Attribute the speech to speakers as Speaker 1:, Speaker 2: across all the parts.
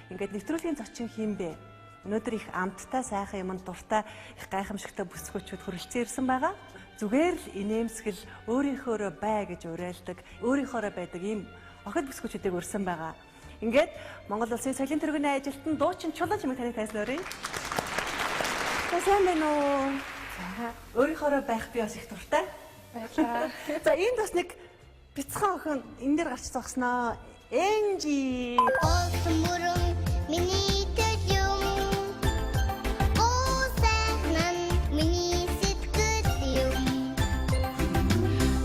Speaker 1: Ингээд нэвтрүүлгийн зочин хэн бэ? Өнөөдөр их амттай сайхан юмд дуртай их гайхамшигтай бүсгүүчүүд хүрэлцэн ирсэн байгаа. Зүгээр л инээмсгэл өөрийнхөөрөө бай гэж уриалдаг, өөрийнхөөрөө байдаг ийм охид бүсгүүчүүдийг урьсан байгаа. Ингээд Монгол Улсын соёлын тэргүүний ажилтан дуучин Чулуун чимэг таныг танилцуулъя. За сайн байна уу? За өөрийнхөөрөө байх би бас их дуртай.
Speaker 2: Баярлалаа.
Speaker 1: За энд бас нэг бяцхан охин энэ дээр гарч зогсноо. Энжи.
Speaker 3: Олсон мөрөн миний төлөм. Гоо сайхан миний сэтгэл юм.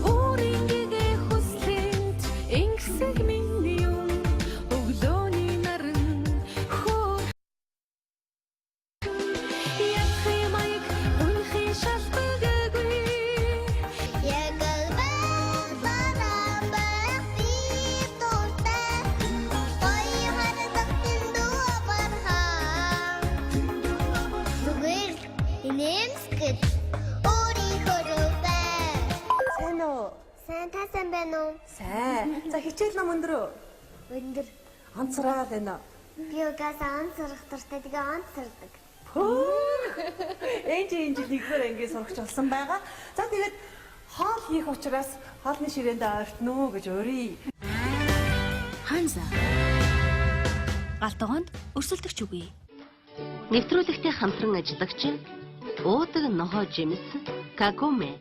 Speaker 4: Өөрийн гэгээ хүслэнд ингэсэг минь юм. Өглөөний наран хөөр ятхи маяг унхи шалтгаггүй.
Speaker 3: Яг л байглаараа байх би дуртай. Гоё харагдах дэндүү амархан. Зүгээр л инээмсэглэл өөрийнхөөрөө бай.
Speaker 1: Сайн уу?
Speaker 3: Сайн, та сайн байна уу?
Speaker 1: Сайн. За хичээл ном өндөр үү?
Speaker 3: Өндөр.
Speaker 1: Онцроо байна уу?
Speaker 3: Би угаасаа онц сурах дуртай. Тэгээ онц сурдаг.
Speaker 1: Хөөх. Энжи энэ жил нэгдүгээр ангийн сурагч болсон байгаа. За тэгээд хоол хийх учраас хоолны ширээндээ ойртно уу гэж урий.
Speaker 5: Ханза. Гал тогоонд өрсөлдөгч үгүй. Нэвтрүүлэгтэй хамтран ажиллагч уудаг нохоо жимс Кагоме.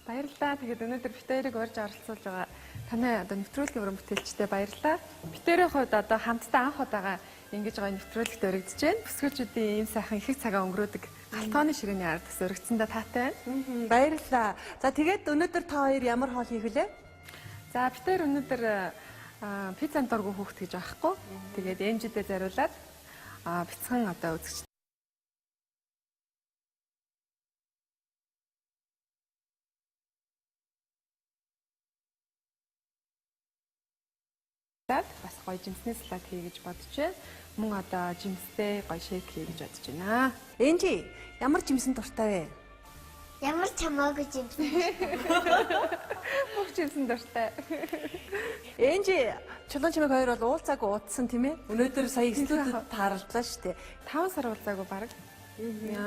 Speaker 2: Баярлалаа. Тэгээд өнөөдөр бид хоёрыг урьж оролцуулж байгаа танай одоо нэвтрүүлгийн уран бүтээлчтэй баярлалаа. Бид хоёрын хувьд одоо хамтдаа анх удаага ингэж гоё нэвтрүүлэгт өргөдөж байна. Бүсгүүчүүдийн ийм сайхан их цагаа өнгөрөөдөг гал тогооны ширээний ард бас өргөдсөндөө таатай байна.
Speaker 1: Баярлалаа. За тэгээд өнөөдөр та хоёр ямар хоол хийх вүлээ?
Speaker 2: За бид хоёр өнөөдөр пиццан дургүй хүүхд гэж байхгүй. Тэгээд эмжидэд зариулаад бяцхан одоо үзэгч бас гоё жимсний салат хий гэж бодож байна. Мөн одоо жимстэй гоё shake хий гэж бодож байна.
Speaker 1: Энжи ямар жимсэн дуртай вэ?
Speaker 3: Ямар ч хамаагүй юм.
Speaker 2: Бүх жимсэн дуртай.
Speaker 1: Энжи Чулуун чимэг хоёр бол уулзаагүй уудсан тийм ээ? Өнөөдөр сая студид таарлаа шүү дээ.
Speaker 2: 5 сар уулзаагүй баг.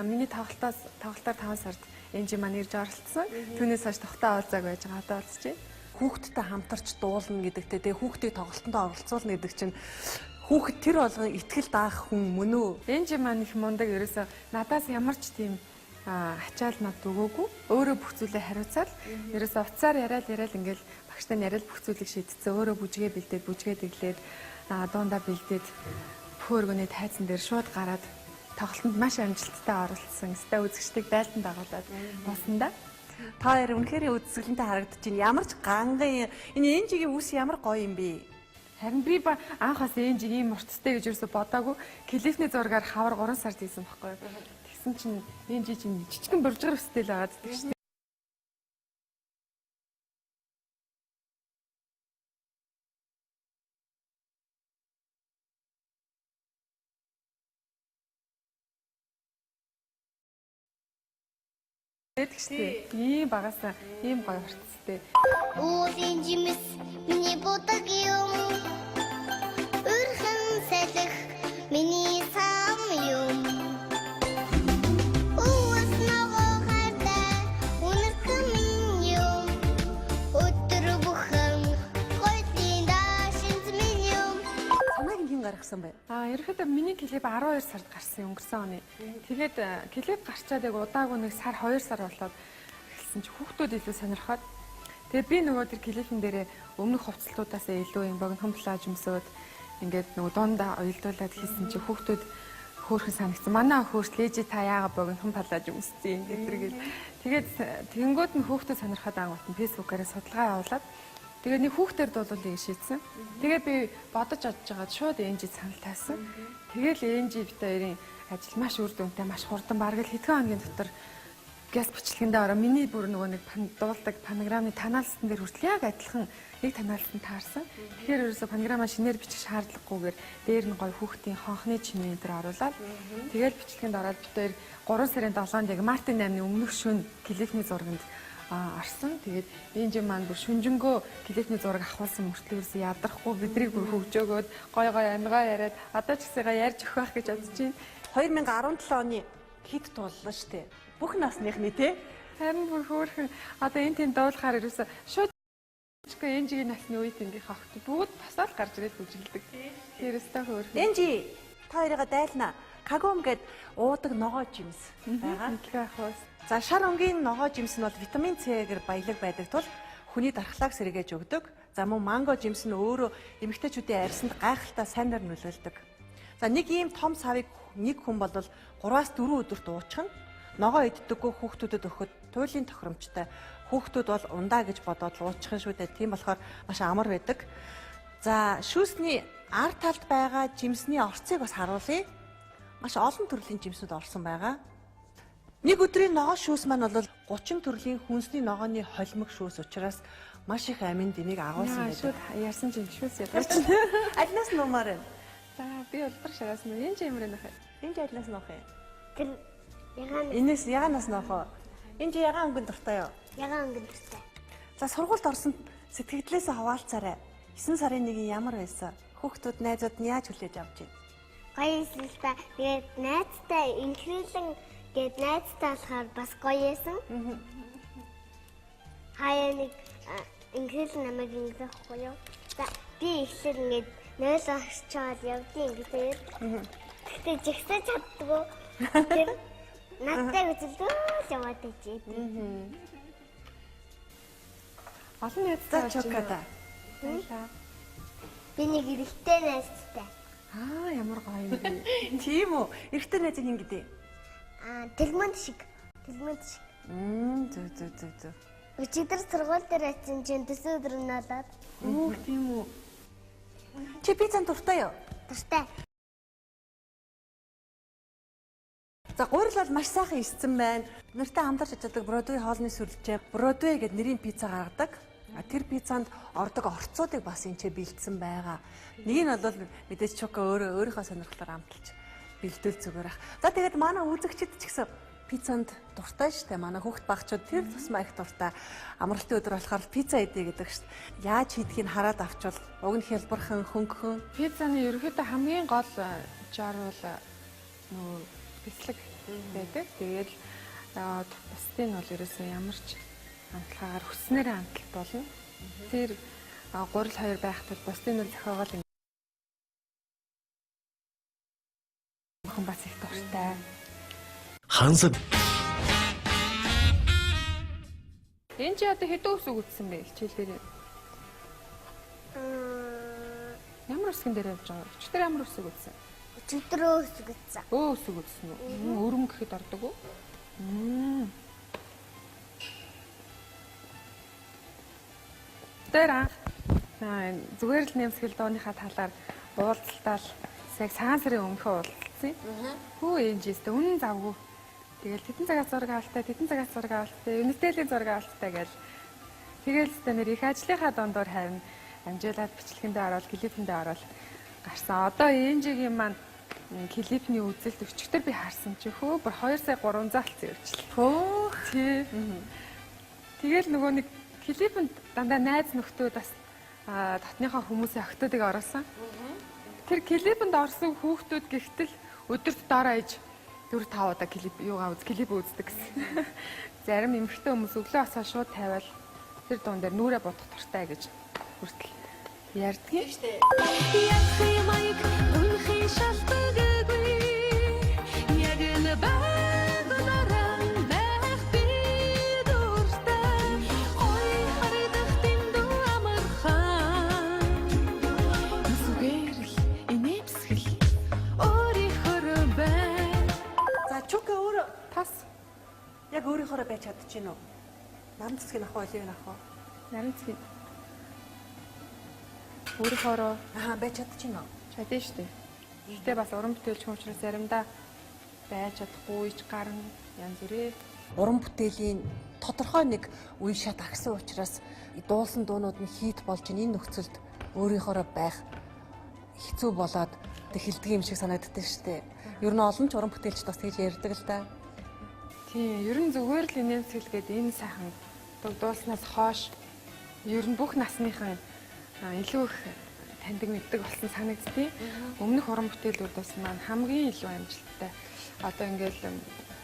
Speaker 2: Миний тоглолтоор 5 сард Энжи маань ирж оролцсон. Түүнээс хойш тухтай уулзаагүй байж байгаа. Одоо уулзж байна.
Speaker 1: Хүүхдтэй хамтарч дуулна гэдэгтэй тэгээ хүүхдийг тоглолтонд оролцуулна гэдэг чинь хүүхэд тэр болгон итгэл даах хүн мөн үү?
Speaker 2: Энжи маань их мундаг, ерөөсөө надаас ямар ч тийм ачаал над өгөөгүй. Өөрөө бүх зүйлээ хариуцаад ерөөсөө утсаар яриад яриад ингээл багштай нь яриад бүх зүйлийг шийдсэн. Өөрөө бүжгээ бэлдээд, бүжгээ дэглээд, дундаа бэлдээд бүх өргөний тайзан дээр шууд гараад тоглолтод маш амжилттай оролцсон. Өстой үзэгчдийг байлдан дагуулад болсон да.
Speaker 1: Та хоёр үнэхээр үзэсгэлэнтэй харагдаж байна. Ямар ч ганган энэ Энжигийн үс ямар гоё юм бэ?
Speaker 2: Харин би анх бас Энжиг ийм мурцтай гэж ерөөсө бодоагүй. Клипний зургаар хавар 3 сард хийсэн байхгүй юу? Тэгсэн чинь Энжи чинь жижигэн буржгар өстэй л байгаад байдаг шүү дээ. Тэгштэй. Ийм багасаа ийм гоё хурцтай.
Speaker 3: Уулын жимс миний будаг юм. Өрхөн салхи миний сам юм. Уус ногоо хайртай үнэрхэн минь юм. Өдөр бүхэн гойлын даашинз минь юм.
Speaker 1: Санааг нь хэн гаргасан бэ?
Speaker 2: Ерөнхийдөө миний клип 12 сард гарсан өнгөрсөн оны. Тэгээд клип гарчаад яг удаагүй нэг сар 2 сар болоод эхэлсэн чи хүүхдүүд илүү сонирхоод. Тэгээд би нөгөө тэр клипэн дээрээ өмнөх хувцлуудаас илүү юм богино плаж өмсөөд ингээд нөгөө дундаа уялдуулаад хийсэн чи хүүхдүүд хөөрхөн санагдсан. Манай охин ээжи та яагаад богино плаж өмссөн юм гэдэг. Тэгээд тэгэнгүүт нь хүүхдүүд сонирхоод ангуут нь фэйсбүүкээрээ судалгаа явуулаад тэгээд нэг хүүхдээр дуулуулъя гэж шийдсэн. Тэгээд би бодож одж байгаад шууд Энжи санал тавьсан. Тэгэл Энжи бид хоёрын ажил маш үр дүнтэй, маш хурдан, бараг л хэдхэн хоногийн дотор гяс бичлэгэндээ ороо миний бүр нөгөө нэг дуулдаг фонограмны тоналсан дээр хүртэл яг адилхан нэг тоналсан таарсан. Тэгэхээр ерөөсө фонограмаа шинээр бичих шаардлагагүйгээр дээр нь гоё хүүхдийн хонхны чимээ энэ төр оруулаад тэгэл бичлэгэнд ороод бид хоёр 3 сарын 7-нд яг мартын 8-ны өмнөх шөнө клипний зурганд орсон. Тэгээд энэ маань бүр шүнжэнгөө клипний зураг авахулсан мөртлөө ерөөсөө ядрахгүй бидрийг бүр хөгжөөгөөд гой гой амигаа яриад одоо ч гэсэгээ ярьж өгөх байх гэж бодож байна.
Speaker 1: 2017 оны хит туллаа штэ. Бүх насныхны те.
Speaker 2: Харин бүр хөөрхөн одоо энэ тэнд дуулахаар ерөөсөө шууд Чгүй Энжигийн насны үед ингэх огт бүгд тосоол гарч ирэл бүжгэлдэг. Тэр өстой хөөрхөн.
Speaker 1: Энжи та хоёроо дайлна. Кагом гэд уудаг ногоо жимс байгаа.
Speaker 2: Мэдлэг ах уус.
Speaker 1: За шар өнгийн ногоо жимс нь бол витамин С-гээр баялаг байдаг тул хүний дархлааг сэргээж өгдөг. За мөн манго жимс нь өөрөө эмэгтэйчүүдийн арьсанд гайхалтай сайнаар нөлөөлдөг. За нэг ийм том савыг нэг хүн бол 3-аас 4 өдөрт уучихна. Ногоо иддэггүй хүүхдүүдэд өгөхөд туйлын тохиромжтой. Хүүхдүүд бол ундаа гэж бодоод л уучихна шүү дээ. Тийм болохоор маш амар байдаг. За шүүсний ар талд байгаа жимсний орцыг бас харуулъя. Маш олон төрлийн жимснүүд орсон байгаа. Нэг өдрийн ногоо шүүс маань бол 30 төрлийн хүнсний ногооны холимог шүүс учраас маш их амин дэмийг агуулсан
Speaker 2: Яа, шууд
Speaker 1: байдаг.
Speaker 2: ярьсан чинь шүүс ядарч.
Speaker 1: Алинаас нуумаар байна?
Speaker 2: За би улбар шараас нь энэ ямар нөх вэ?
Speaker 1: Энэ чи алинаас нуух юм?
Speaker 3: Тэр ягаан
Speaker 1: Энэс ягаанаас нуух уу? Энэ чи ягаан өнгөн дуртай юу?
Speaker 3: ягаан өнгөн дуртай.
Speaker 1: За сургуульд орсон сэтгэгдлээсээ хаваалцаарай. 9 сарын 1 ямар байсан? Хүүхдүүд найзууд нь яаж хүлээж авч байна?
Speaker 3: Гоё юм л та. Тэгээд найзтай инхрийлэн гээд найзтай болохоор бас гоё байсан. Хаяа нэг инхрийлэн намайг ингэхгүй юу? За би ихлээр ингээд 0 орчоод явдیں۔ ингээд. Гэхдээ жигсэж чаддгүй. Тэр надтай үзэлдүүл яваад байжээ.
Speaker 2: Олон найзтай
Speaker 1: За
Speaker 2: болж байна.
Speaker 1: чокада.
Speaker 2: Баярлалаа.
Speaker 3: Би нэг эрэгтэй найзтай.
Speaker 2: Аа ямар гоё юм бэ.
Speaker 1: Тийм үү? Эрэгтэй найз нь ингэдэй.
Speaker 3: Аа тэлмэнд шиг. Тэлмэнд шиг.
Speaker 1: Зүг зүг зүг зүг.
Speaker 3: Өчигдөр сургууль дээр очсон чинь төсөн өдөр нь болоод
Speaker 2: Үүх тийм үү.
Speaker 1: Чи пиццанд дуртай юу?
Speaker 3: дуртай.
Speaker 1: За гурил бол маш сайхан исцэн байна. Нартай хамтарч ажилладаг Бродвей хоолны сүрлжээ. Бродвей гэдэг нэрийн пицца гаргадаг. А тэр пиццанд ордог орцуудыг бас энэ ч бэлдсэн байгаа. Нэг нь бол мэдээж Чука өөрөө өөрийнхөө сонирхлоор амталж бэлдвэл зүгээр ах. За тэгээд манай үзэгчид ч гэсэн пиццанд дуртай штэ. Манай хүүхд багчууд тэр тусмаа их дуртай. Амралтын өдөр болохоор пицца идэ гэдэг штэ. Яаж хийдгийг хараад авчвал уг нь хялбархан хөнгөн
Speaker 2: Пиццаны ерөнхийдөө хамгийн гол жар бол нөгөө бислэг байдаг. Тэгээд бусдын нь бол ерөөсөө ямар ч амтлагаар хүснээр амтлах болно. Тэр гурил хоёр байх тул бусдын нь зохиогоол хүн бас их дуртай.
Speaker 6: Ханса
Speaker 2: Энэ чи одоо хэдэн үсэг үтсэн бэ хичээл дээр? Ямар үсгэн дээр явж байгаа вэ? Өчигдөр ямар үсэг үтсэн?
Speaker 3: Өчигдрөө өсгөцсөн.
Speaker 2: Өө үсэг үтсэн үү? Өрөм гэхэд ордог уу? Тэр анх зүгээр л нэмсгэл дууныхаа талаар уулзалтаал яг цагаан сарын өмнөхөө уулзсан. Хүү энжистэй үнэн завгүй. Тэгэл тэдэн цагаас зураг авалтай, тэдэн цагаас зураг авалтай, Юнитэлийн зураг авалтай гэл. Тэгэл өстө нэр их ажлынхаа дундуур харин амжуулаад бичлэгэндээ ороод, клипэндээ ороод гарсан. Одоо энжигийн маань клипний үзэлт өчигдөр би харсан чи хөө бүр 2 сая 300 алцсан явчихлаа.
Speaker 1: Хөөх.
Speaker 2: Тий. Тэгэл нөгөө нэг клипэнд дандаа найз нөхдөө бас дотныхоо хүмүүсийн охтуудыг оруулсан. Тэр клипэнд орсон хүүхдүүд гихтэл өдөрт дороо иж 4 5 удаа клип юугаа үз клип үздэг гэсэн. Зарим эмэгтэй хүмүүс өглөө асаа шууд тавиал тэр дуун дээр нүрээ бодох дуртай гэж хүртэл ярьдгийг.
Speaker 4: Янхын маяг гүнхий шалтгаггүй Яг л байглаараа байх би дуртай Гоё харагдах дэндүү амархан Зүгээр л инээмсгэл өөрийнхөө бай
Speaker 1: За Чука өөрөө
Speaker 2: Тас
Speaker 1: яг өөрийнхоороо байж чадчихэв үү? Наран цэцгийг авах уу, оливыг авах уу?
Speaker 2: наран цэгийг өөрийнхөөрөө
Speaker 1: Аа, байж чадчихэв үү?
Speaker 2: чадна шүү дээ. Гэхдээ бас уран бүтээлч хүн учраас заримдаа байж чадахгүй ич гарна янз бүрээ.
Speaker 1: Уран бүтээлийн тодорхой нэг үе шат агсан учраас дуулсан дуунууд нь хийт болж энэ нөхцөлд өөрийнхоороо байх хэцүү болоод эхэлдэг юм шиг санагддаг шүү дээ. Ер нь олон ч уран бүтээлчд бас тэгж ярьдаг л да.
Speaker 2: Тийм, ер нь зүгээр л инээмсэглгээд энэ сайхан дуулснаас хойш ер нь бүх насныхан илүү их таньдаг мэддэг болсон санагддیں۔ Өмнөх уран бүтээлүүд бас маань хамгийн илүү амжилттай. Одоо ингээл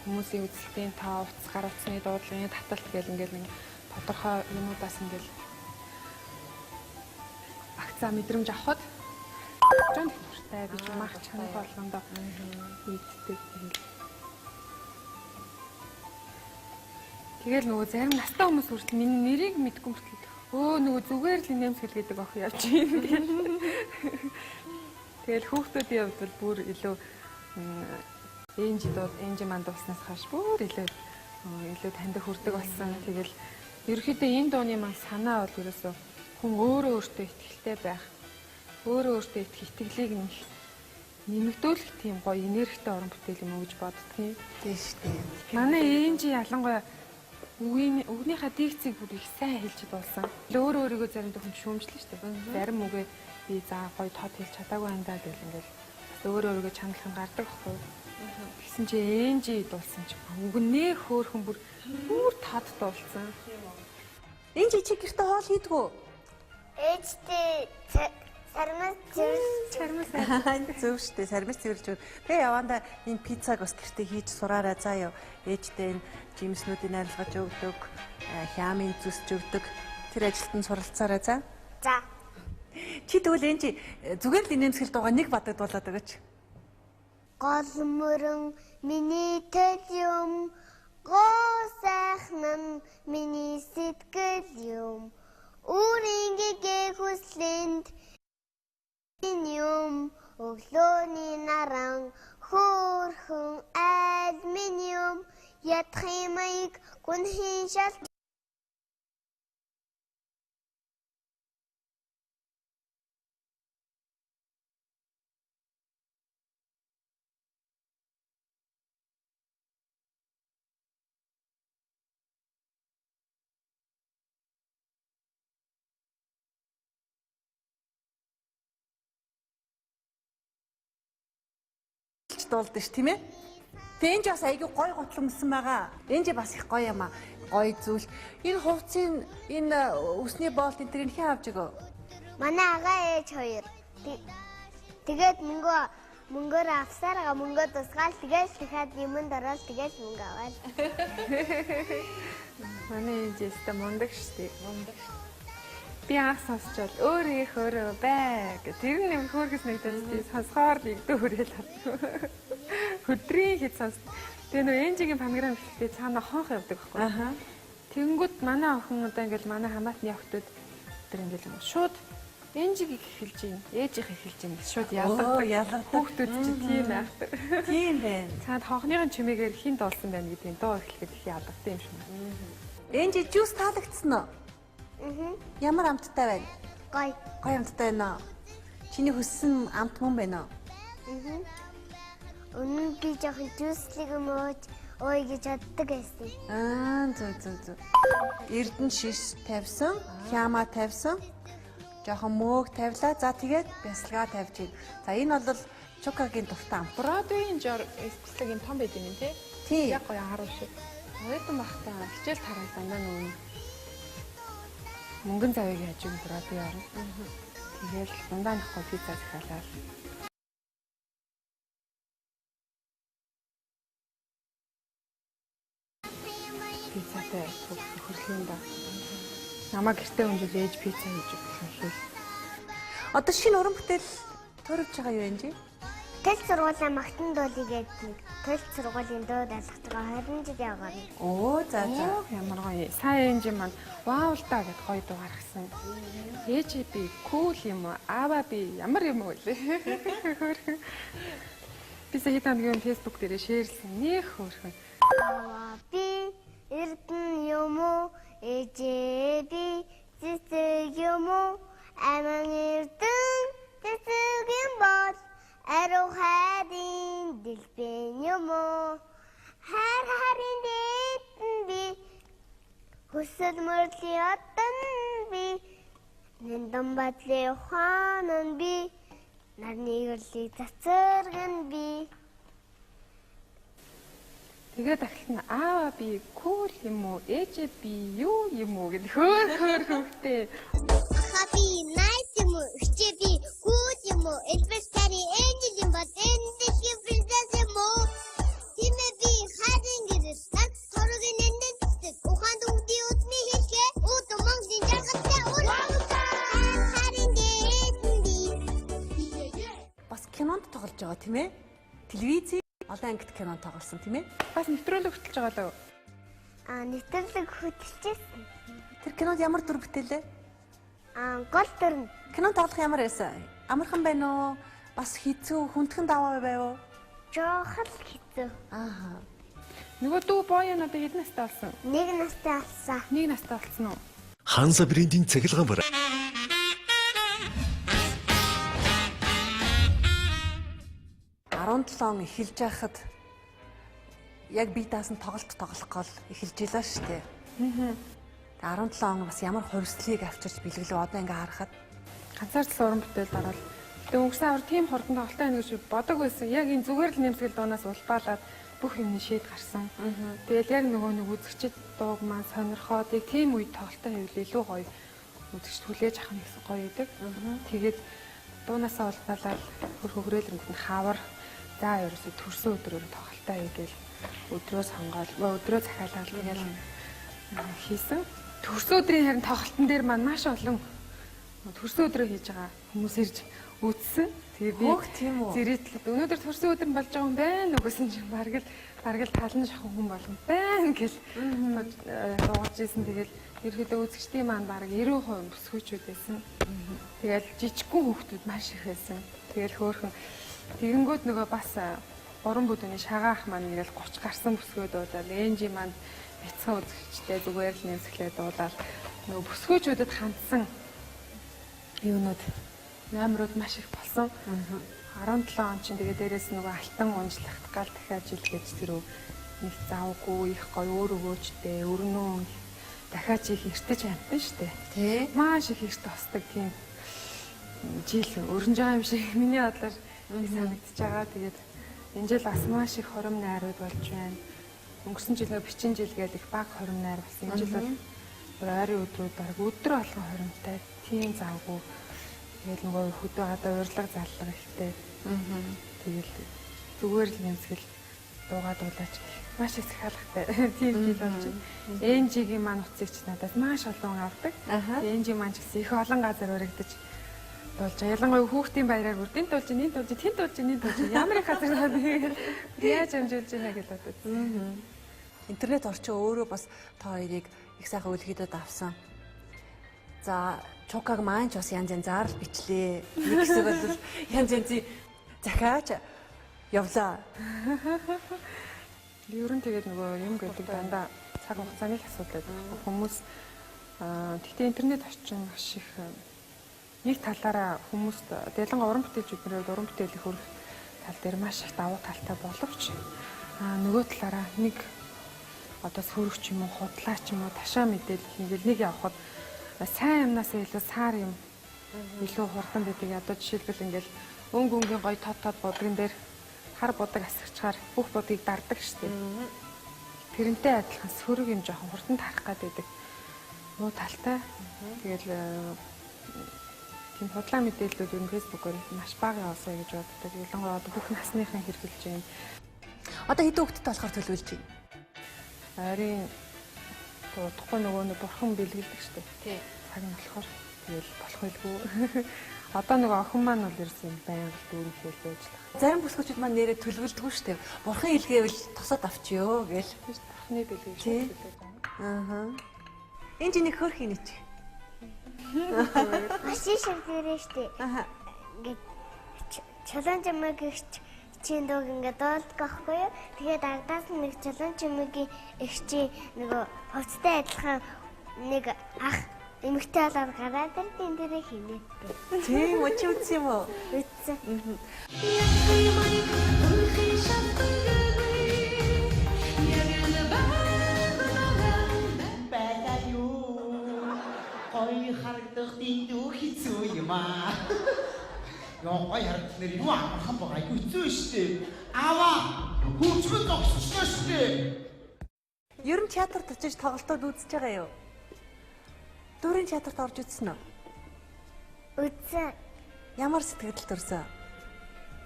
Speaker 2: хүмүүсийн үзэлтийн тоо, утас гар утасны дуудлагын таталт гэл ингээл нэг тодорхой юмудаас ингээл агцаа мэдрэмж авахд жон дуртай гэж мах чанар болгондоо ийддэг. Тэгэл нөгөө зарим настай хүмүүс хүртэл миний нэрийг мэдгүй мөртлөө өө нөгөө зүгээр л нэмсгэл гэдэг охин явж байна гэл. Тэгэл хүүхдүүдийн хувьд бол бүр илүү энжи маань дууснаас хойш бүр илүү таньдаг хүрдэг болсон. Тэгэл ерөөхдөө энэ дууны маань санаа бол ерөөсөө хүн өөрөө өөртөө ихтэй байх, өөрөө өөртөө итгэх итгэлийг нэмэгдүүлэх тийм гоё энергитэй уран бүтээл юм уу гэж боддгийн.
Speaker 1: Тийм шүү дээ.
Speaker 2: Манай энжи ялангуяа үгнийхээ дийгцийг бүр их сайн хэлж дуулсан. Өөрөө өөрийгөө заримдаа хүн шүүмжлэн шүү дээ. Зарим үгээ би за гоё тод хэлж чадаагүй юм даа гэл ингээл бас өөрөө өөрийгөө чаналах юм гардаг байхгүй юу. Тэгсэн чи энжи дуулсан чи үгнээ хөөхөн бүр тод дуулсан.
Speaker 1: Энжи чи гэртээ хоол хийдгүү?
Speaker 3: Ээжтэй сармас цэвэрлж
Speaker 1: Зөв шүү дээ. Сармис цэвэрлж өгнө. Тэгээ явандаа энэ пиццаг бас гэртээ хийж сураарай заа юу. Ээжтэй энэ жимснүүдийг арилгаж өгдөг, хямын зүсч өгдөг. Тэр ажилд нь суралцаарай заа.
Speaker 3: За.
Speaker 1: Чи тэгвэл энэ зүгээр л инээмсэглэл дуугаа нэг бадаг дуулаад өгөөч.
Speaker 3: Гол мөрөн миний төл юм, гоо сайхан нь миний сэтгэл юм. Үүрийн гэгээ хүслэнд юм, өглөөний наран хөөрхөн айл минь юм. Ядахын маяг гүнхийн шал
Speaker 1: дуулдаг ш тийм ээ. Тэгээ энэ бас айгүй гой гутлан өмсөн байгаа. Энэ бас их гоё юм аа. Гоё зүйл. Энэ хувцсын энэ үсний боолт энэ тэрийг хэн авч өгөө?
Speaker 3: Манай агаа ээж хоёр. Тэгээд мөнгөөр авсараа мөнгөө тусгаал тэгэл дахиад юмд ороод тэгэл мөнгө аваад.
Speaker 2: Манай ээж өстө мундаг штэ. Мундаг. Би анх сонсчвол өөр их өөрөө бай гэх. Тэр нь нэг хөөргөс нэгдэж би сонсохоор л игдэ хүрээл авсан. Өдрийн хэд сонс. Тэгээ нөө энжигийн фонограм эхлэхдээ цаана хонх явдаг байхгүй.
Speaker 1: Аха.
Speaker 2: Тэнгүүд манай охин одоо ингээл манай хамаатны охтууд тэр ингээл шууд энжигийг эхэлж гин, ээжийнх эхэлж гин гэж шууд ялгадаг.
Speaker 1: Ялгадаг.
Speaker 2: Хүүхдүүд чи тийм байх.
Speaker 1: Тийм байна.
Speaker 2: Цаанд хонхныхын чимээгээр хин дуулсан байна гэдгийг дуу эхлэхэд их ялгадаг юм шиг.
Speaker 1: Энжи жуус таалагдсан уу? Ямар амттай байна?
Speaker 3: Гоё.
Speaker 1: Гоё амттай байна уу? Чиний хүссэн амт мөн байна уу?
Speaker 3: Өмнө би жоохон жуслыг өмөөж ой гэж боддог байсан.
Speaker 1: Аа зөв. Эрдэн шиш тавьсан, хяма тавьсан. Жоохон мөөг тавилаа. За тэгээд бясалгаа тавьж байна. За энэ бол Чукагийн дуртай амт.
Speaker 2: Бродвейн жор эсплэг юм том байд юм тий?
Speaker 1: Тийм.
Speaker 2: Яг гоё харуу шиг. Оюутан бахта хичээл тараад дандаа нөгөө мөнгөн завыг яаж юм Бродвей орно. Тэгэл дундаа нөхгүй пицца захиалаад. Пиццатай хөрлийн да. Намаа гэртээ өнжил ээж пицца хийж өгсөн хэл.
Speaker 1: Одоо шинэ уран бүтээл төрөвж байгаа юу энэ?
Speaker 3: Тэл сургуулаа магтан дуулыг гэдэг. Тэл сургуулийн дуу даалгаж байгаа 20 жил явгаар.
Speaker 1: Оо за.
Speaker 2: Ямар гоё. Сайн энжи маань вау л да гэд гоё дуу гаргасан. Ээж би кул юм уу? Аава би ямар юм уу лээ. Хөөрхөн. Би сая хитан нэг юм Facebook дээрээ шеэрлсэн. Нэх хөөрхөн.
Speaker 3: Аава би эрдэн юм уу? Ээжээ би цэцэг юм уу? Аман эрдэн цэцэг юм бол ариу хайрын дэлбэн юм уу? Хайр хайрын дээдэн би хүсэл мөрлийн отон би нэндан бадлын ухаан нь би нарны гэрлийг цацэргэн би.
Speaker 2: Тэгээд ахилт нь аава би кул юм уу? Ээжээ би юу юм уу гэл хөөр хөөр хөвгтэй.
Speaker 3: Аха би nice юм уу? Эгчээ би cool юм уу? Элбэс тари angel юм бол энэ дэлхийн princess юм уу? Тимээ би харин гэрэл над зургийн нэндэт ухаан дүгдий үдний хэлхээ үүд Монголын жаргалтай үр харин гэрэл би.
Speaker 1: Бас кинонд тоглож байгаа тийм ээ? Телевизийн олон ангит кинонд тоглосон тийм ээ?
Speaker 2: Бас нэвтрүүлэг хөтлөж байгаа лөө.
Speaker 3: А нэвтрүүлэг хөтлөжсэн.
Speaker 1: Тэр кинонд ямар дүр бүтээлээ?
Speaker 3: А гол дүр нь
Speaker 1: Кино тоглох ямар байсан? Амархан байна уу? Бас хэцүү, хүндхэн даваа байв уу?
Speaker 3: жоохон л хэцүү.
Speaker 1: Ааха.
Speaker 2: Нөгөө дүү боён одоо хэдэн настай болсон?
Speaker 3: Нэг настай болсон.
Speaker 2: Нэг настай болсон уу?
Speaker 6: Ханза брендийн цахилгаан бар.
Speaker 1: 17 он эхэлж байхад яг бие даасан тоглолт тоглох гол эхэлж илаа шүү дээ. Аа. 17 он бас ямар хувьслыг авчирч бэлгэлээ одоо ингээ харахад
Speaker 2: Ганцаардлал уран бүтээлд ороод. Гэтэ өнгөрсөн авар тийм хурдан тоглолттой байна гэж бодог байсан. Яг энэ зүгээр л нэмсгэл дуунаас улбаалаад бүх юмны шийд гарсан. Тэгэл яг нөгөө нэг үзэгчд дууг маань сонирхоод яг тийм үед тоглолттой хийвэл илүү гоё үзэгчд хүлээж авах нь гэсэн гоё идэг. Тэгээд дуунаасаа улбаалаад хөр хөгрөөлрөнд нь хавар за ерөөсө төрсөн өдрөөр тоглолттой хийгээл өдрөө сонгоол өдрөө захиалаад тэгэл хийсэн. Төрсөн өдрийн харин тоглолтын дээр маань маш олон төрсөн өдрөө хийж байгаа хүмүүс ирж үзсэн. Тэгээ би
Speaker 1: Хөөх, тийм үү?
Speaker 2: зэрэтлээд өнөөдөр төрсөн өдөр нь болж байгаа юм байна уу гэсэн чинь бараг л талан шахах хүн болгон байна гэл дуугарч исэн. Тэгэл ерөөдөө үзэгчдийн маань бараг 90% бүсгүйчүүд байсан. Тэгэл жижигхэн хүүхдүүд маш их байсан. Тэгэл хөөхөн тэгэнгүүт нөгөө бас гурван бүдүүний шагаа ах маань ингээл 30 гарсан бүсгүйд дуулаад энжи маань бяцхан үзэгчтэй зүгээр л нэмсгэлээ дуулаад нөгөө бүсгүйчүүдэд хандсан юунууд номерууд маш их болсон. 17 он чинь тэгээ дээрээс нөгөө алтан унжлагт гал дахиад жил гэж тэр нэг завгүй их гоё өөр өгөөчтэй өрнөө дахиад их эртэж амтан штэ.
Speaker 1: Тий.
Speaker 2: Маш их эрт осдог тийм жил өрнж байгаа юм шиг миний бодлоор нэг санагдчихж байгаа. Тэгээд энэ жил бас маш их хором найрууд болж байна. Өнгөрсөн жил нөгөө бичин жил гээд их баг хором найр болсон. Энэ жил бол бүр ойрын өдрүүд бараг өдөр болгон хоромтой тийм завгүй. Тэгэл нөгөө хөдөө гадаа урилга заллага ихтэй. Тэгэл зүгээр л нэмсгэл дуугаа дуулаач маш их захиалгатай тийм жил болж байна. Энжигийн маань утсыг ч надад маш олон авдаг. Энжи маань ч гэсэн их олон газар урагдаж дуулж байгаа. Ялангуяа хүүхдийн баяраар бүр энд дуулж, энд дуулж, тэнд дуулж, энд дуулж ямар их газар дуулж яаж амжуулж байна гэж бодод.
Speaker 1: Интернет орчин өөрөө бас та хоёрыг их сайхан үлгэдэд авсан. За Чукаг маань ч бас янз янзаар л бичлээ. Нэг хэсэг бол янз янзын захиач явлаа.
Speaker 2: Ер нь тэгээд нөгөө юм гэдэг дандаа цаг хугацааны л асуудал байдаг. Хүмүүс тэгтээ интернет орчин маш их нэг талаараа хүмүүст ялангуяа уран бүтээлчүүднэр хувьд уран бүтээлийг хүргэх тал дээр маш их давуу талтай боловч нөгөө талаараа нэг одоо сөрөг ч юм уу худлаа ч юм уу ташаа мэдээлэл ингээл нэг явхад сайн юмнасаа илүү саар юм илүү хурдан байдаг. Одоо жишээлбэл ингээл өнгө өнгийн гоё тод тод будган дээр хар будаг асгачаар бүх будгийг дардаг штеп. Тэрнтэй адилхан сөрөг юм жоохон хурдан тарах гад байдаг. Муу талтай. Тэгэл тийм худлаа мэдээллүүд ер нь фэйсбүүкээр маш бага яваасаа гэж боддог. Ялангуяа одоо бүх насныхан хэрэглэж байна.
Speaker 1: Одоо хэдэн хүүхэдтэй болохоор төлөвлөж байна?
Speaker 2: Ойрын удахгүй нөгөө нэг бурхан бэлгэлдэг штеп.
Speaker 1: Тий.
Speaker 2: Цаг нь болохоор тэгэл болох байлгүй. Одоо нөгөө охин маань бол ерөөсөн байнга л дүүрэн хэл байж л байгаа.
Speaker 1: Зарим бүсгүүчүүд маань нэрээ төлөвлөдгөө штеп. Бурхан илгээвэл тосоод авчиё гэл.
Speaker 2: Бурханы бэлгийг
Speaker 1: Тий.
Speaker 2: шууд хэлээд байна.
Speaker 1: Аа. Энэ чинь нэг хөөрхөн нэг чи.
Speaker 3: Машин шиг дээрээ штэ.
Speaker 1: Аа.
Speaker 3: Ингээд чулуун чимээг эгчийн дууг ингээд дуулдаг байхгүй юу? Тэгээд ардаас нь нэг чулуун чимээгийн эгчийн нөгөө хувцтай адилхан нэг ах эмэгтэй болоод гараад ирдин дээрээ хинээдтэй.
Speaker 1: Тийм үү чи үзсэн юм уу?
Speaker 3: Үтсэн.
Speaker 4: Янхын маяг үнхэн шалтгаангүй Яг л байгалаараа
Speaker 7: Байгаа юу? Гоё харагдах дэндүү хэцүү юм аа. Йоо гой харагдал нэр юу амархан байгаа. Айгу хэцүү шүү дээ. Аава хөгжмөн зогсчлоо шүү дээ.
Speaker 1: Ер нь театрт очиж тоглолтод үзэж байгаа юу? Дүүрийн театрт орж үзсэн үү?
Speaker 3: Үзсэн.
Speaker 1: Ямар сэтгэл төрсөн?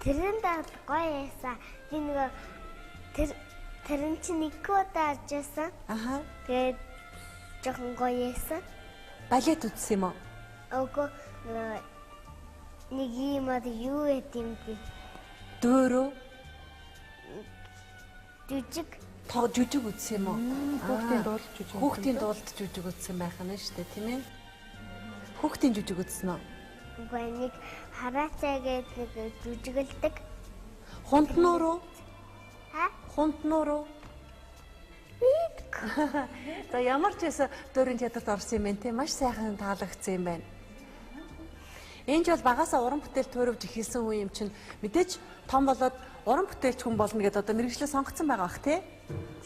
Speaker 3: Тэрэн даа гоё яасан. Би нөгөө тэр нь чинь нэг удаа орж исэн.
Speaker 1: Аха.
Speaker 3: Тэгээд жоохон гоё яасан.
Speaker 1: Балет үзсэн юм уу?
Speaker 3: Үгүй нөгөө нэг юм одоо юу гэт юм бэ?
Speaker 1: Дөөрөө
Speaker 3: Жүжиг
Speaker 1: жүжиг үзсэн юм уу?
Speaker 2: Хүүхдийн дуулд жүжиг.
Speaker 1: Хүүхдийн дуулд жүжиг үзсэн байх нь шүү дээ, тийм ээ? Хүүхдийн жүжиг үзсэн үү?
Speaker 3: Үгүй нэг хараацай гэдэг нэг жүжиглдэг.
Speaker 1: Хунтнуур уу?
Speaker 3: Ха?
Speaker 1: Хунтнуур уу? За ямар ч байсан дүүрийн театрт орсон юм байна те, маш сайхан таалагдсан юм байна. Энд бол багасаа уран бүтээл туурвж эхэлсэн хүн юм чинь мэдээж том болоод уран бүтээлч хүн болно гэдээ одоо мэргэжлээ сонгоцсон байгаа бах те.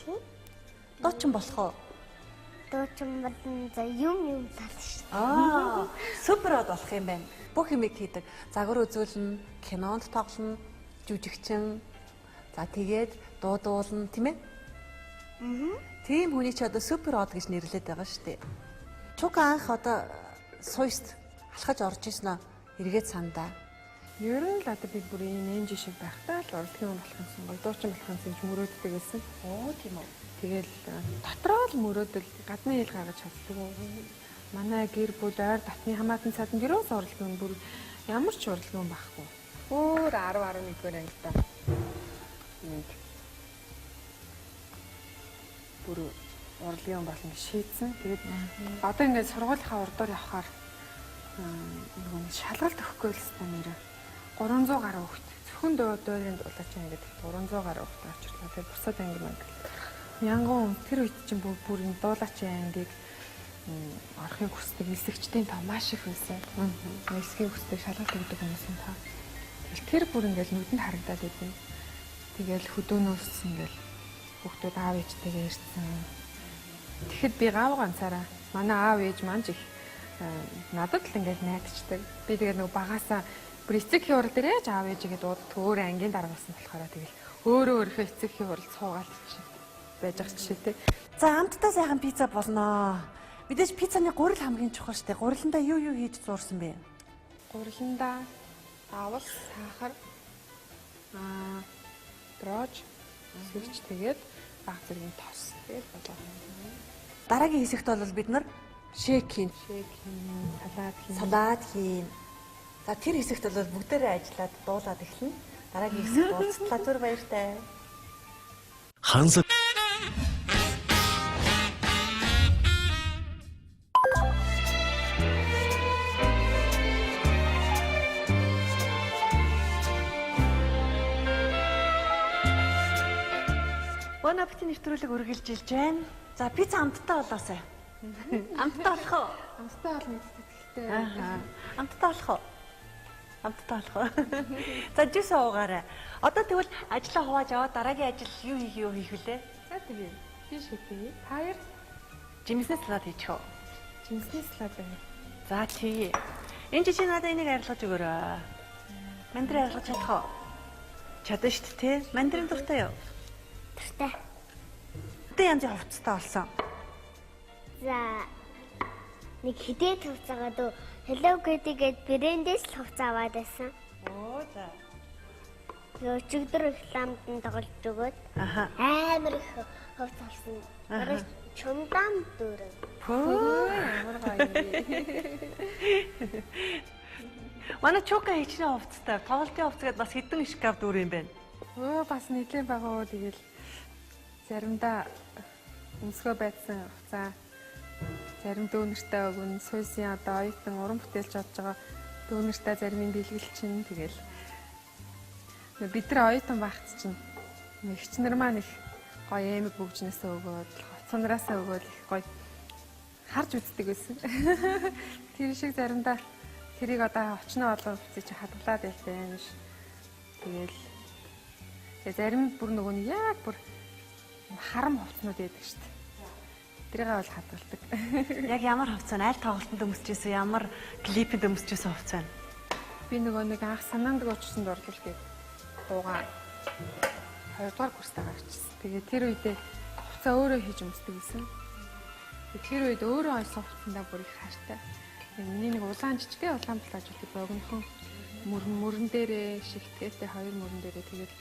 Speaker 3: Тийм.
Speaker 1: Дуучин болох уу?
Speaker 3: Дуучин болно за юм тал шүү.
Speaker 1: Аа, супер од болох юм байна. Бүх юмыг хийдэг. Загвар үзүүлнэ, кинонд тоглоно, жүжигчин. За тэгээд дуу дуулна, тийм ээ? Аа. Тийм хүний чи одоо супер од гэж нэрлэдэг байгаа шүү дээ. Чука анх одоо суйст алхаж орж ирсэн аа. Эргээд сандаа.
Speaker 2: Ер нь л одоо би бүр ийм энжи шиг байхдаа л урлагийн хүн болох юмсан гоё дуучин болох юмсан гэж мөрөөддөг байсан.
Speaker 1: Оо, тийм үү.
Speaker 2: Тэгэл дотроо л мөрөөдөл гадны хэл гаргаж чаддгүй. Манай гэр бүл ойр дотны хамаатан садан гэрээс урлагийн хүн бүр ямар ч урлагийн хүн байхгүй. Өөр 10 11-р ангидаа нэг бүр урлагийн хүн болно гэж шийдсэн. Тэгээд одоо ингээд сургуулийнхаа урдуур явхаар нөгөө нэг шалгалт өгөхгүй л хэвээр нэр 300 гаруй хүүхэд зөвхөн дууrin дуулаач анги гэдэг 300 гаруй хүүхэд авчирлаа. Тэгээд бусад анги манги мянган хүн тэр үед чинь бүр энэ дуулаачийн ангийг орохыг хүсдэг нисэгчдийн тоо маш их байсан. Нисгийг хүсдэг шалгалт өгдөг хүмүүсийн тоо. Тэгэл тэр бүр ингээл нүдэнд харагдаад идэв. Тэгэл хөдөөнөөс ингээл хүүхдүүд аав ээжтэйгээ ирсэн. Тэгэхэд би гав ганцаараа манай аав ээж маань ч их надад л ингээл найдчихдаг. Би тэгээд нөгөө багасаа бүр эцэг эхийн хурал дээр ээж аав ээжигээ дууддаг. Өөр ангийн дарга байсан болохоор тэгэл өөрөө өөрийнхөө эцэг эхийн хурал суугаал чи байж байгаа жишээтэй.
Speaker 1: За амттай сайхан пицца болноо. Мэдээж пиццаны гурил хамгийн чухал шүү дээ. Гуриландаа юу юу хийж зуурсан бэ?
Speaker 2: Гуриландаа авал, сахар, дрож, сэгч тэгээд баг зэргийн тос тэгэл болоо.
Speaker 1: Дараагийн хэсэгт бол бид нар шейк хийн,
Speaker 2: Шейк хийн, салат хийн.
Speaker 1: салат хийн. За тэр хэсэгт бол бүгдээрээ ажиллаад дуулаад эхэлнэ. Дараагийн хэсэгт уулзтлаа түр баяртай.
Speaker 6: Ханза
Speaker 1: Bon appetit нэвтрүүлэг үргэлжилж байна. За пицца амттай болоосай. Амттай болох уу?
Speaker 2: Амттай болно гэдэгт итгэлтэй.
Speaker 1: Аа. Амттай болох уу? Амттай болох уу? За жуус уугаарай. Одоо тэгвэл ажлаа хувааж аваад дараагийн ажил юу хийх юу хийх вүлээ?
Speaker 2: За тэгээ. Би шийдье. Та хоёр
Speaker 1: Жимсний салат хийчих үү?
Speaker 2: жимсний салат байна.
Speaker 1: За тий. Энэ жишээ надад энийг арилгаж өгөөрэй. Мандрин арилгаж чадах уу? Чадна шүү дээ, тий? Мандрин дуртай юу?
Speaker 3: Дуртай.
Speaker 1: Одоо янзын хувцастай болсон.
Speaker 3: За нэг хідээ хувцаагаа дөө Hello Kitty гээд брэндээс л хувцас аваад байсан.
Speaker 1: Оо за.
Speaker 3: Тэгээ өчигдөр рекламд нь тоглож өгөөд
Speaker 1: Аха.
Speaker 3: амар их хувцас авсан. Бараг чундаан дүүрэн.
Speaker 1: Пөө.
Speaker 2: Ямар гоё юм бэ?
Speaker 1: Манай Чука хичнээн хувцастай. Тоглолтын хувцас гээд бас хэдэн шкаф дүүр юм бэ?
Speaker 2: Өө бас нэлээд байгаа уу тэгэл заримдаа өмсгөө байцсан хуцаа зарим дүүнертэй өгнө суусын одоо оюутан уран бүтээлч болж байгаа дүүнертэй зарим нь бэлгэлчин чинь тэгэл бид нар оюутан байхад чинь эгч нар маань их гоё эмэг бөгжнөөсөө өгөөд хувцанараасаа өгөөд их гоё харж үздэг байсан. Тэр шиг заримдаа тэрийг одоо очноо олон хувцыг чи хадгалаад байлтай юм ш. Тэгэл Тэгээ зарим бүр нөгөө нь яг бүр харам хувцнууд байдаг шүү дээ. Тэрийг бол хадгалдаг.
Speaker 1: Яг ямар хувцас вэ? Аль тоглолтод өмсөж ирсэн, ямар клипэнд өмсөж ирсэн хувцас вэ?
Speaker 2: Би нөгөө нэг анх санаандаг учирсан дурлал гэдэг дуугаа 2 дугаар курстаа гарчихсан. Тэгээ тэр үедээ хувцас өөрөө хийж өмсдөг гэсэн. Тэр үед өөрөө ойсон хувцсандаа бүр их хайртай. Миний нэг улаан жижигхэн улаан плажуудыг богинохон мөрөн дээрээ шигтгээтэй хоёр мөрөн дээрээ тэгээд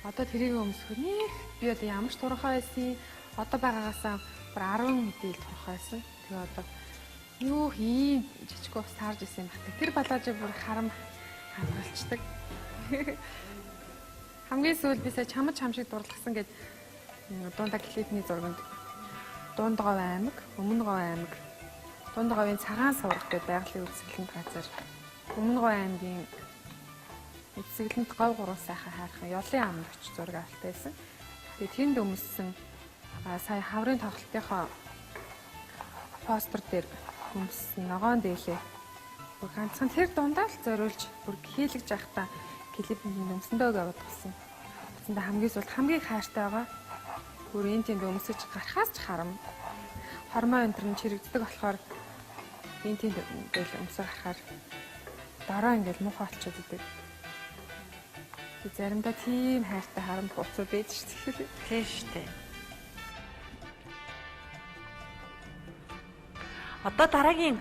Speaker 2: одоо тэрийг өмсөхөр нэх би одоо ямар ч турхаа байсан одоо байгаагаасаа бүр 10 хэдий турхаа байсан. Тэгээ одоо юу ийм жижиг ус таарж исэн юм бах. Тэр балаажаа бүр харам хадгалцдаг. Хамгийн сүүлд би сая чамд чам шиг дурлахсан гэд дундаа клипний зурганд Дундговь аймаг, Өмнөговь аймаг, Дундговийн цагаан сувраг гэдэг байгалийн үзэсгэлэнт газар, Өмнөговь аймгийн үзэсгэлэнт говь гурван сайхан хайрхан ёлын амд очиж зураг авалт байсан. Тэгээ тэнд өмссөн сая хаврын тоглолтынхоо постэр дээр өмссөн ногоон дээлээ. Бүр ганцхан тэр дундаа л зориулж бүр хийлгэж байхдаа клипэнд өмсөндөө гэж бодсон. Үсэндээ хамгийн сүүлд хамгийн хайртай байгаа. Бүр энэ тэнд өмсөж гарахаас ч харам. Хормоо энэ төр нь чирэгддэг болохоор энэ тэнд ингээл өмсө гарахаар дараа ингээл муухай болчиход идэг. Тэг заримдаа тийм хайртай харам хуцуу байж шүү дээ.
Speaker 1: Тийм шүү дээ. Одоо дараагийн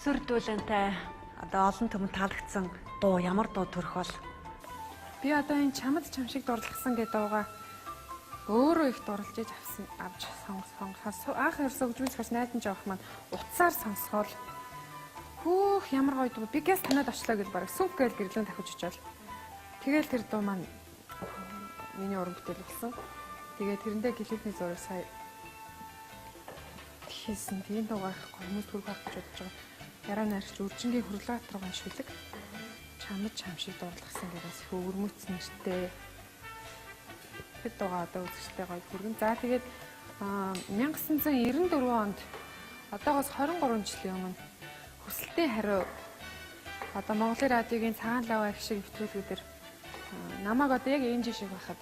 Speaker 1: сүр дүүлэнтэй одоо олон түмэн таалагдсан дуу ямар дуу төрөх бол?
Speaker 2: Би одоо энэ чамд чам шиг дурлахсан гэдэг дуугаа өөрөө их дурлж иж авсан авч сонгох. Анх ерөөсөө хөгжмийн зохиолч найдан жоох маань утсаар сонсгоол хөөх ямар гоё дуу. Би гэс танад очлоо гэж бараг сүнх гээл гэрлэн дахиж очиод. Тэгэл тэр дуу маань миний уран бүтээл болсон. Тэгээ тэрэндээ клипний зураг сая хийсэн. Тийм дуугаа их хүмүүс төрөх байх гэж бодож байгаа. Яраа найрч үржингийн хөрлөг руугаа шүлэг чамд чам шиг дурлахсан гэдээс их өвөрмөц нэртэй. Тэр дуугаа одоо үзэгчтэй гоё хүргэн. За тэгээд 1994 онд одоогоос 23 жилийн өмнө хүсэлтийн хариу одоо Монголын радиогийн цагаан лав ах шиг нэвтрүүлгүүдээр намайг одоо яг энэ жишээ байхад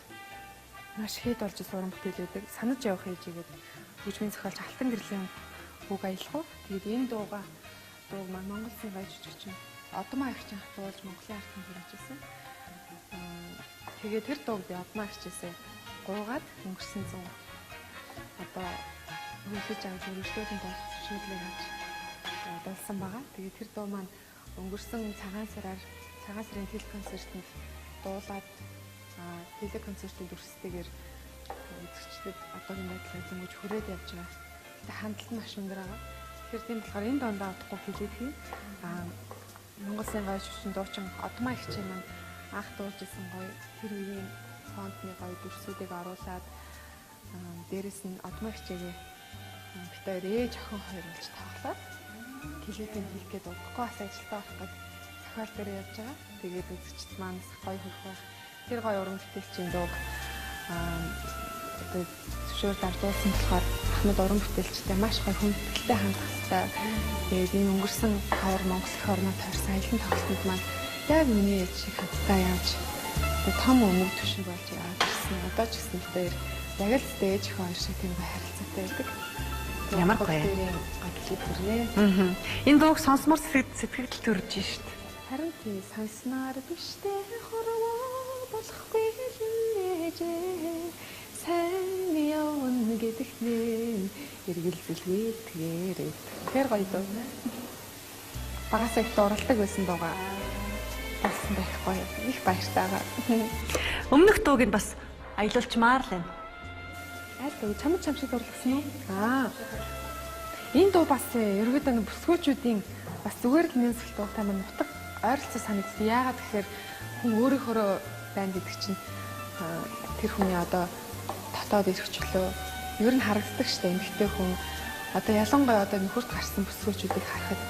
Speaker 2: маш хэд болж уран бүтээл байдаг. Санаж явах ээжигээд хөгжмийн зохиолч Алтан гэрлийн үг аялах уу. Тэгээд энэ дуугаа дууг маань Монгол Улсын баяр жүжигчин Одмаа их анх дуулж Монголын ард түмэнд хүргэжсэн. Тэгээд тэр дууг би Одмаа ихчээсээ гуугаад өнгөрсөн зун одоо хүлээж авч өргөжлүүлэн дуулж зөвшөөрлийг авч дуулсан байгаа. Тэгээд тэр дуу маань өнгөрсөн цагаан сарын телеконцертод дуулаад телеконцертын дүрстэйгээр үзэгчдэд одоогийн байдлаар зөнгөж хүрээд явж байгаа. Гэтэ хандлт нь маш өндөр байгаа. Тэгэхээр тийм болохоор энэ дондоо удахгүй клип хий. Монгол Улсын гоё жүжигчин дуучин Одмаа ихчээ маань анх дуулж исэн гоё тэр үеийн фонтны гоё дүрсүүдийг оруулаад дээрэс нь Одмаа ихчээгээ бит хоёр ээж охин хоёр болж тоглоод клипийг хийх гээд удахгүй бас ажилдаа орох гээд зохиол дээр явж байгаа. Тэгээд үзэгчд маань гоё хөрөх байх. Тэр гоё уран бүтээлчийн дууг одоо зөвшөөр дардуулсан болохоор ахмад уран бүтээлчтэй маш гоё хүндэтгэлтэй хандах хэрэгтэй. Тэгээд энэ өнгөрсөн хавар Монгол их орноо тойрсон аялан тоглолтод маань яг миний ээж шиг хаттай яаж одоо том өмг түшиг болж яваад ирсэн. Одоо ч гэсэн бид хоёр яг л ээж охин хоёр шиг тийм гоё харилцаатай байдаг.
Speaker 1: Ямар гоё.
Speaker 2: Гоё клип хүрнэ.
Speaker 1: Энэ дууг сонсмоор сэтгэл төрж шít.
Speaker 2: Харин тий сонсноор биш дээ хурваа болохгүй хэлнэжээ. Сайн явна гэдэгт нэ эргэлзэлгүй тэгээрээ. Тэр гоё дуу. Багасаа их дурладаг байсан дуугаа болсон байх гоё. Их баяртай байгаа.
Speaker 1: Өмнөх дууг нь бас аялуулчмаар л байна.
Speaker 2: Аль дуу чамд чам шиг дурласан уу? Энэ дуу бас ерөөдөө нэг бүсгүүчүүдийн бас зүгээр л нэмсэл дуутай маань нутаг ойролцоо санагддаг. Яагаад гэхээр хүн өөрөөхөө байна гэдэг чинь тэр хүний одоо дотоод ирэх чөлөө ер нь харагддаг штэ эмэгтэй хүн одоо ялангуяа одоо нөхөрт гарсан бүсгүүчүүдийг харахад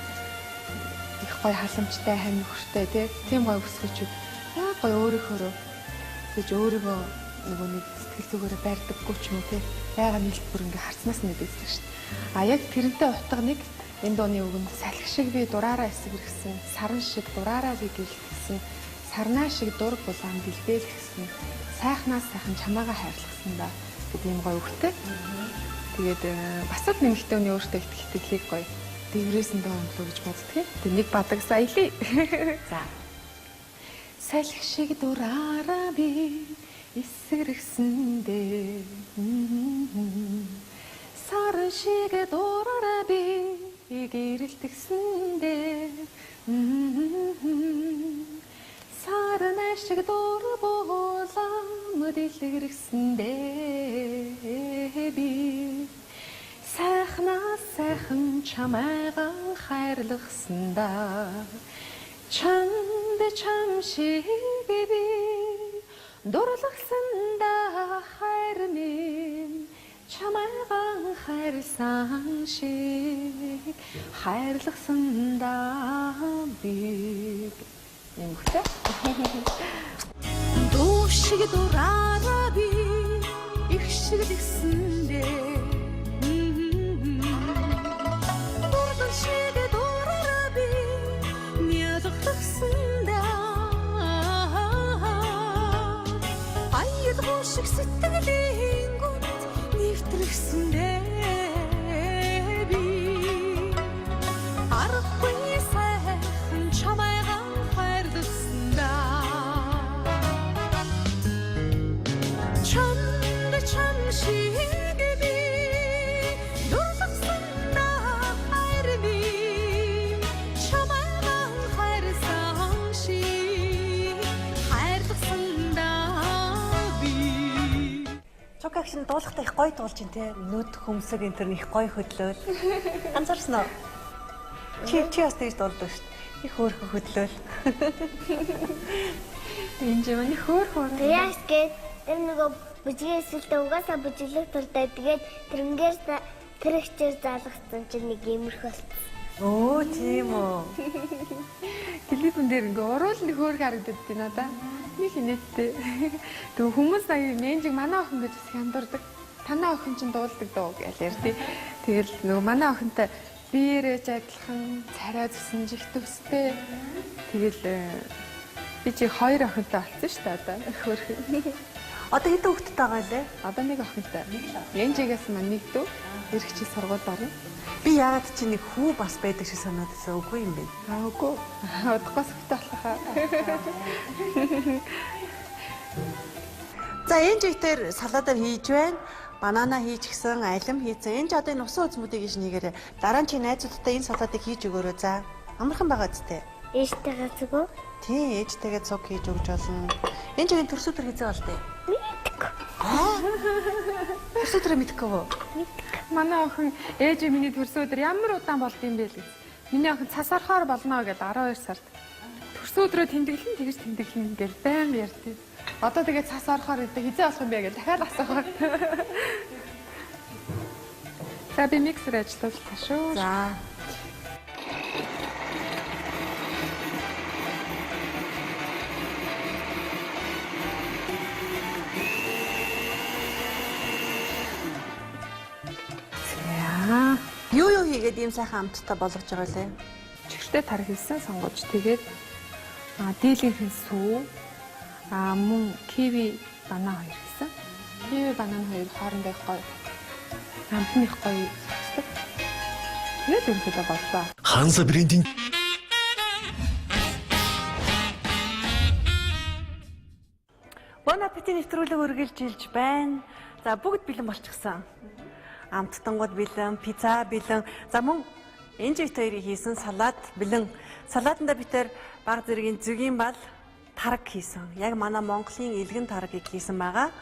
Speaker 2: их гоё халамжтай хань нөхөртэй тийм гоё бүсгүүчүүд яа гоё өөрөөхөө гэж өөрийгөө нөгөө нэг сэтгэл зүгээрээ барьдаггүй ч юм уу тий байга нийлт бүр ингээ харцнаас нь мэддэг штэ. А яг тэрнтэй утга нэг энэ дууны үг нь салхи шиг би дураараа эсгэрхсэн, саран шиг дураараа би гэлтгсэн, сарнаа шиг дур булаан гэлдээлгсэн, сайхнаас сайхан чамаага хайрлахсан да гэдэг юм гоё үгтэй. Тэгээд бас л нэмэгтэй хүний өөртөө итгэх итгэлийг гоё дэврээсэн дуу юм болов гэж боддгийг. Тэг нэг бадаг саялий.
Speaker 1: За.
Speaker 2: Салхи шиг дураараа би эсэргсэндээ саран шиг дураараа би гэрэлтгсэндээ саран шиг дур буулам дэлгэрсэндээ би сайхнаас сайхан чамайгаа хайрлахсандаа чамд чам шиг би дурлахсандаа хайр минь чамайгаа хайрласан шиг хайрлахсандаа би юм хөлтэй. Дуу шиг дураараа би их шиглэгсэндээ дурдан шиг дураараа би нялгахсандаа аялгау шиг сэтгэлийн гүнд нэвтрэгсэндээ би аргагүй сайхан чамайгаа хайрласандаа чамд чам шиг би дурлахсандаа хайр минь чамайгаа хайрласан шиг хайрласандаа би.
Speaker 1: Чукагш нь дуулахдаа их гоё дуулж ин те. Нүд хөмсөг энэ төр их гоё хөдлөөл. Анзаарсан уу? Чи бас тэгж дуулдаг шүү дээ. Их хөөрхөн хөдлөөл.
Speaker 2: Энэ жим миний хөөр.
Speaker 3: Тэгээс гээд тэр нөгөө бүжгийн эсэлтээ угаасаа бүжиглэх дуртай. Тэгээд тэрнгээр тэр ихчээр залгацсан чинь нэг иймэрхүү болсон.
Speaker 1: Өө тийм үү.
Speaker 2: Клипэн дээр ингээ уруул нэг хөөр харагдаад байна надаа. Нэг инээдтэй. Тэгээ хүмүүс аяа менжиг манай охин гэж бас хямдурдаг. Танай охин чинь дуулдаг дуу гэж ярьдیں۔ Тэгэл нөгөө манай охинтой биеэрээ ч адилхан, царай зүсэн жих төстэй. Тэгэл би чи хоёр охинтой болсон шүү дээ одоо. Хөөрхөн.
Speaker 1: Одоо хэдэн хүүхэдтэй байгаа лээ?
Speaker 2: Одоо нэг охинтой. Менжигээс маань нэг дүү. Ирэх жил сургуульд орно.
Speaker 1: Би яагаад чи нэг хүү бас байдаг шиг санаад байсан үгүй юм бэ?
Speaker 2: Аа үгүй. Удахгүй сүхтэй болохоо.
Speaker 1: За энэ жигтэр салатаар хийж байна. Банана хийчихсэн, алим хийцэн. Энэ ч одоо энэ усан үзмүүдийг иш нэгээрээ дараа нь чи найзуудтай энэ салатыг хийж өгөөрэй за. Амархан байгаа зү.
Speaker 3: Ээжтэйгээ зүгөө.
Speaker 1: Тийм, ээжтэйгээ цуг хийж өгч болно. Энэ чигийн төрсөдөр хийзээ болтой.
Speaker 3: Мэдгүй.
Speaker 1: Төрсөдрөө мэдэхгүй юу?
Speaker 2: Манай охин ээж миний төрсөн өдөр ямар удаан болд юм бэ л гэж. Миний охин цас орохоор болно гэж 12 сард. Төрсөн өдрөө тэмдэглэн тэгж тэмдэглэн гэж байнга ярьдیں۔ Одоо тэгээ цас орохоор гэдэг хизээ болох юм бэ гэж дахиад асуух. За би миксер ажиллууллаа шүү.
Speaker 1: За.
Speaker 2: За.
Speaker 1: Юу хийгээд ийм сайхан амттай болгож байгаа лээ?
Speaker 2: Чихэртэй тар хийсэн сонгож тэгээд дийлийнхэн сүү мөн киви банан хоёр хийсэн. Киви банан хоёр хоорондоо их гоё амт нь их гоё сонсдог. Тэгээд ерөнхийдөө боллоо.
Speaker 6: Ханса брендийн
Speaker 1: Bon Appetit нэвтрүүлэг үргэлжилж байна. За бүгд бэлэн болчихсон. Амттангууд бэлэн, пицца бэлэн. За мөн энэ жигт хоёрыг хийсэн салат бэлэн. Салатанда бид тэр баг зэргийн зүгийн бал тараг хийсэн. Яг манай Монголын элгэн тарагийг хийсэн байгаа.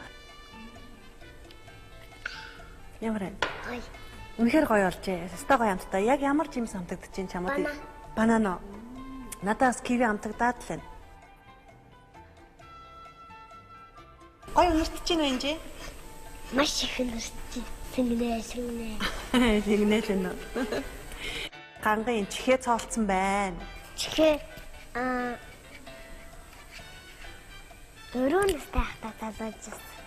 Speaker 1: Ямар вэ?
Speaker 3: Гоё.
Speaker 1: Үнэхээр гоё болжээ. Өстой гоё амттай. Яг ямар жимс амтагдаж чинь чамд? Банана. Надаас киви амтагдаад л байна. Гоё өнөртөж чинь үү энэ?
Speaker 3: Маш их өнөртөж. Сэнгнээ, сэнгнээ.
Speaker 1: Сэнгнээ л энэ. Гангын чихээ цоолцсон байна.
Speaker 3: Чихээ 4 настай байхдаа залгаж байсан.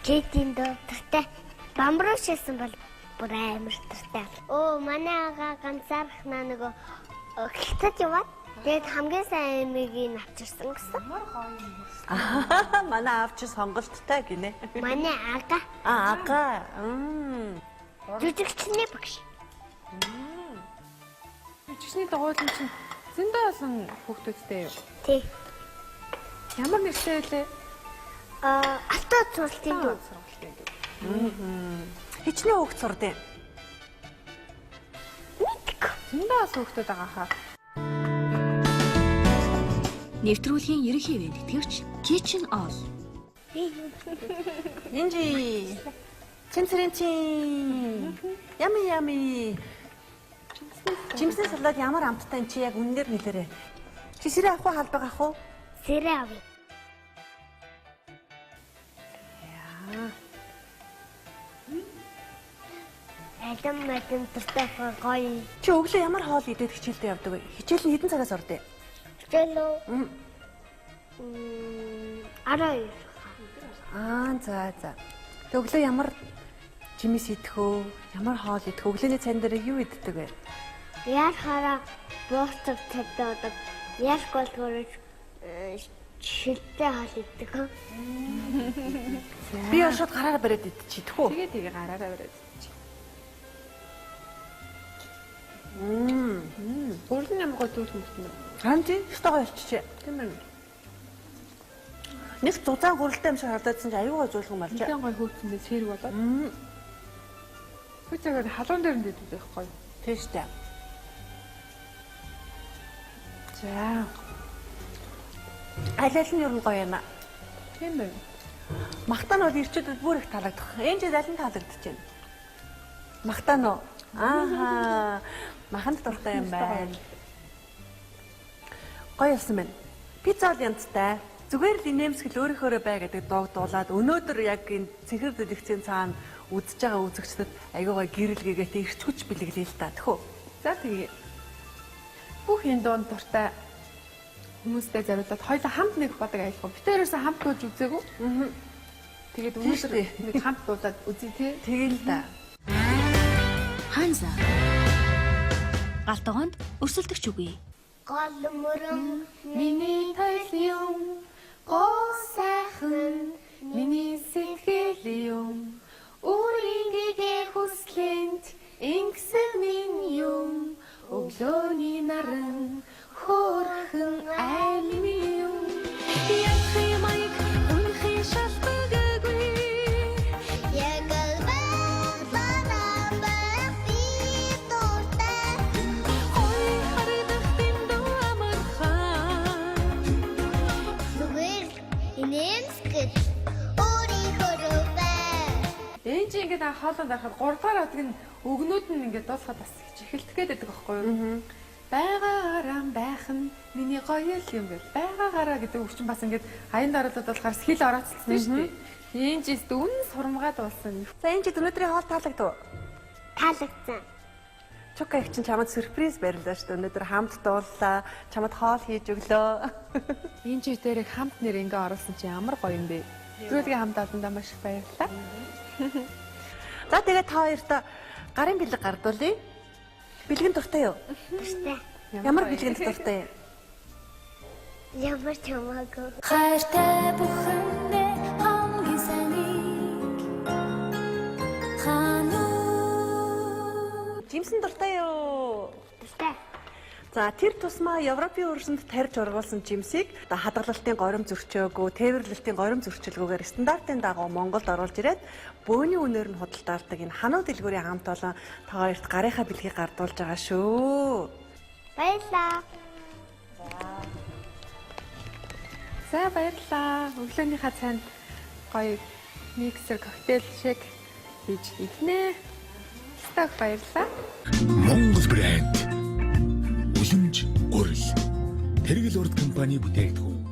Speaker 3: Кэтийн дөө тэртэй бамбруу шээсэн бол бүр амар тэртэй. Оо манай ага ганцаархнаа нөгөө хятад яваад тэгээд хамгийн сайн амийг нь авчирсан гэсэн.
Speaker 1: Манай аав чи сонголттой гинэ.
Speaker 3: Манай ага.
Speaker 1: Ага.
Speaker 3: Жүжигчний багш.
Speaker 2: Жүжигчний дугуйлан чинь зөндөө олон хүүхдүүдтэй юу?
Speaker 3: Тий.
Speaker 2: Ямар нэртэй вэ?
Speaker 3: Аа, автоо сургалтын дүү.
Speaker 2: Сургалтын дүү.
Speaker 1: Хичнээн хүүхд сурдیں۔
Speaker 3: Мэдгүй.
Speaker 2: Зөндөө бас хүүхдүүд байгаа хаа.
Speaker 5: Нэвтрүүлгийн ерөнхий ивээн тэтгэгч Kitchen All.
Speaker 1: Инжи. Чимсрэн чин. Yummy yummy. Жимсний салат ямар амттай юм чи яг үннээр хэлээрэй. Чи сэрээ авах уу халбаг авах уу?
Speaker 3: Сэрээ авъя. Алим алим дуртай гоё.
Speaker 1: Чи өглөө ямар хоол идээд хичээлдээ явдаг вэ? Хичээл нь хэдэн цагаас ордог?
Speaker 3: Хичээл үү? 12.
Speaker 1: Аа за за. Тэг өглөө ямар жимс идэх үү? Ямар хоол идэх вэ? Өглөөний цайн дээр юу иддэг вэ?
Speaker 3: Яар хараа буурцаг цаддаг. Яар голгорож шилтэй хоол иддэг.
Speaker 1: Би шууд гараараа бариад идчих идэх үү?
Speaker 2: Тэгээ тэгээ гараараа бариад идчих. Гурилан ямар гоё зөөлхөн бүтэн байна.
Speaker 1: Харин тий, ёстой гоё болчихжээ.
Speaker 2: Тийм ээ.
Speaker 1: Нэг зузаан гурилтай юм шиг харагдсан чи аюу гой зөөлхөн болжээ.
Speaker 2: Нэлээд гоё хөөцсөн сэрэг болоод. Хөөцөөр халуун дээр нь дийддэг байхгүй.
Speaker 1: Тийм штэ.
Speaker 2: За.
Speaker 1: Аль аль нь ер нь гоё юм аа.
Speaker 2: Тийм ээ.
Speaker 1: Махтан бол ирчүүдэд бүр их таалагдах. Энэ жил аль нь таалагдчих вэ? Махтан уу? Ааха. Маханд дуртай юм байна. Гоё болсон байна. Пицца бол янзтай. Зүгээр л инээмсгэл өөрийнхөөрөө бай гэдэг дууг дуулаад өнөөдөр яг энэ цэнхэр дэлгэцийн цаана үзэж байгаа үзэгчдэд аягүй гоё гэрэл гэгээтэй ирч хүч бэлэглэе л та. Тэхүү.
Speaker 2: За тэгээ. Бүх энэ дунд дуртай хүмүүстэй зориулаад хоёлаа хамт нэг бодог аялах. Бид хоёроос хамт дуулж үзээгүй. Тэгээд өнөөдөр нэг хамт дуулаад үзье тий.
Speaker 1: Тэгэл та.
Speaker 5: Ханза. Гал тогоонд өрсөлдөгч үгүй.
Speaker 3: Гол мөрөн
Speaker 2: Миний тойл юм, гоо сайхан, миний сэтгэл юм. Өөрийн гэгээ хүслэнт ингэсэн минь юм. Өглөөний наран хөөрхөн айл минь юм.
Speaker 4: Янхын маяг үнхийн шалтгаггүй.
Speaker 3: Яг л байглаараа байх би дуртай.
Speaker 4: Хой харагдах дэндүү амархан.
Speaker 3: Зүгээр л инээмсгэл өөрийнхөө бай.
Speaker 2: Энэ чи ингээд хоолой дарахад 3 дугаар хатаг нь өгнүүд нь ингээд дуусахад бас их эхэлдэг гээд байдаг байхгүй юу? Байгаагаараа байх нь миний гоё л юм гэл. Байгаагаараа гэдэг үг чинь бас ингээд аянд оруулаад болохоор хэл орооцолсон шүү дээ. Энэ чи үн сурмгаа дуулсан.
Speaker 1: За энэ жил өнөөдрийн хоол таалагдав уу?
Speaker 3: Таалагдсан.
Speaker 1: Чука их чинь чамд сюрприз барилаа шүү дээ. Өнөөдөр хамт дууллаа. Чамд хоол хийж өглөө.
Speaker 2: Энэ чи дээрээ хамт нэр ингээ оруулсан чи ямар гоё юм бэ? Зүйлгийн хамт олондоо маш их баярлалаа.
Speaker 1: За тэгээд та хоёрт гарын бэлэг гардуулъя. Бэлгэн дуртай юу?
Speaker 3: Дуртай.
Speaker 1: Ямар бэлгэнд дуртай юм?
Speaker 3: Ямар ч хамаагүй.
Speaker 4: Хайртай бүхэндээ хамгийн сайныг хануу.
Speaker 1: Жимсэн дуртай юу?
Speaker 3: Дуртай.
Speaker 1: За тэр тусмаа Европын өрсөнд тарьж ургуулсан жимсийг одоо хадгалалтын горим зөрчөөгүй, тээвэрлэлтийн горим зөрчилгүйгээр стандартын дагуу Монголд оруулж ирээд бөөний үнээр нь худалдаалдаг энэ хануу дэлгүүрийн хамт олон та хоёрт гарынхаа бэлгийг гардуулж байгаа шүү.
Speaker 3: Баярлаа.
Speaker 2: За баярлалаа. Өглөөнийхөө цайнд гоё миксер коктейл шейк хийж иднэ. Сток баярлалаа.
Speaker 6: Монгол брэнд. Үлэмж гурил. Тэргэл урд компани бүтээгдэхүүн.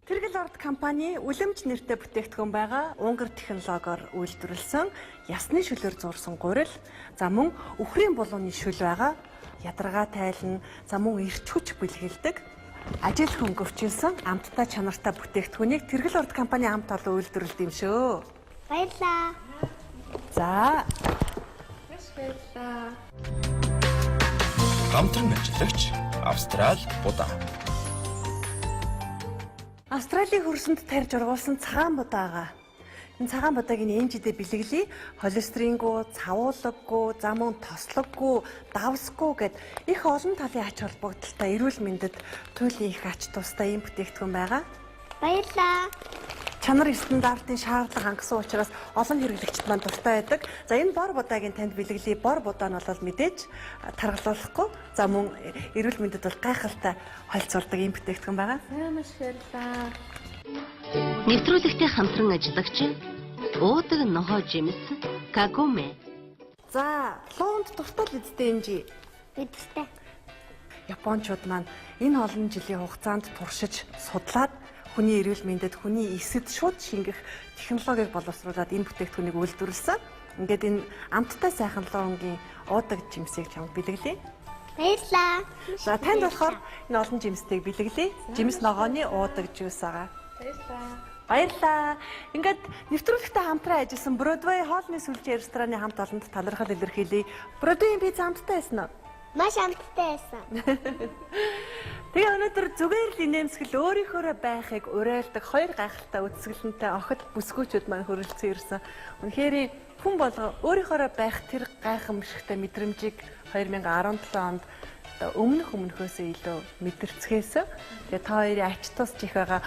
Speaker 1: Тэргэл орд компани үлэмж нэртэй бүтээгдэхүүн байгаа. Унгар технологиор үйлдвэрлэсэн ясны шөлөөр зурсан гурил. За мөн үхрийн булууны шөл байгаа. Ядаргаа тайлна. За мөн эрч хүч бэлгэлдэг. Ажил хөнгөвчилсөн амттай чанартай бүтээгдэхүүнийг Тэргэл орд компани хамт олон үйлдвэрлэдэг юм шүү.
Speaker 3: Баярлаа.
Speaker 1: За
Speaker 2: Маш баярлалаа.
Speaker 8: Хамтран ажиллагч Австрал Будаа.
Speaker 1: Австралийн хөрсөнд тарьж ургуулсан цагаан будаага. Энэ цагаан будааг энэ энжидэ бэлэглэе. Холестерингүй, цавуулаггүй, зам мөн тослоггүй, давсгүй гэд их олон талын ач холбогдолтой эрүүл мэндэд туйлын их ач тустай ийм бүтээгдэхүүн байгаа.
Speaker 3: Баярлаа.
Speaker 1: Чанар стандартын шаардлага хангасан учраас олон хэрэглэгчид маань дуртай байдаг. За энэ бор будаагийн танд бэлэглэе. Бор будаа нь бол мэдээж таргалуулахгүй. За мөн эрүүл мэндэд бол гайхалтай холцуулдаг ийм бүтээгдэхүүн байгаа.
Speaker 2: За маш их баярлалаа.
Speaker 5: Нэвтрүүлэгтэй хамтран ажиллагч уудаг нохоо жимс Кагоме.
Speaker 1: За луунд дуртай л үсттэй энэ
Speaker 3: Мэдэртэй.
Speaker 1: Япончууд маань энэ олон жилийн хугацаанд туршиж судлаад хүний эрүүл мэндэд хүний эсэд шууд шингэх технологиг боловсруулад энэ бүтээгдэхүүнийг үйлдвэрлэсэн. Ингээд энэ амттай сайхан луунгийн уудаг жимсийг чамд бэлэглэе.
Speaker 3: Баярлаа.
Speaker 1: За танд болохоор энэ олон жимстэйг бэлэглэе. Жимс ногооны уудаг жуус байгаа.
Speaker 2: Баярлалаа.
Speaker 1: Баярлалаа. Ингээд нэвтрүүлэгтэй хамтран ажилласан Бродвей хоолны сүлжээ рестораны хамт олонд талархал илэрхийлье. Бродвейн пицца амттай байсан уу?
Speaker 3: Маш амттай байсан.
Speaker 1: Тэгээ өнөөдөр зүгээр л инээмсгэл өөрийнхөөрөө байхыг уриалдаг хоёр гайхалтай үзэсгэлэнтэй охид бүсгүүчүүд маань хүрэлцэн ирсэн. Үнэхээр хүн болго өөрийнхөөрөө байх тэр гайхамшигтай мэдрэмжийг 2017 онд одоо өмнөх өмнөхөөсөө илүү мэдэрцгээсэн. Тэгээ та хоёрын ач тус чих байгаа.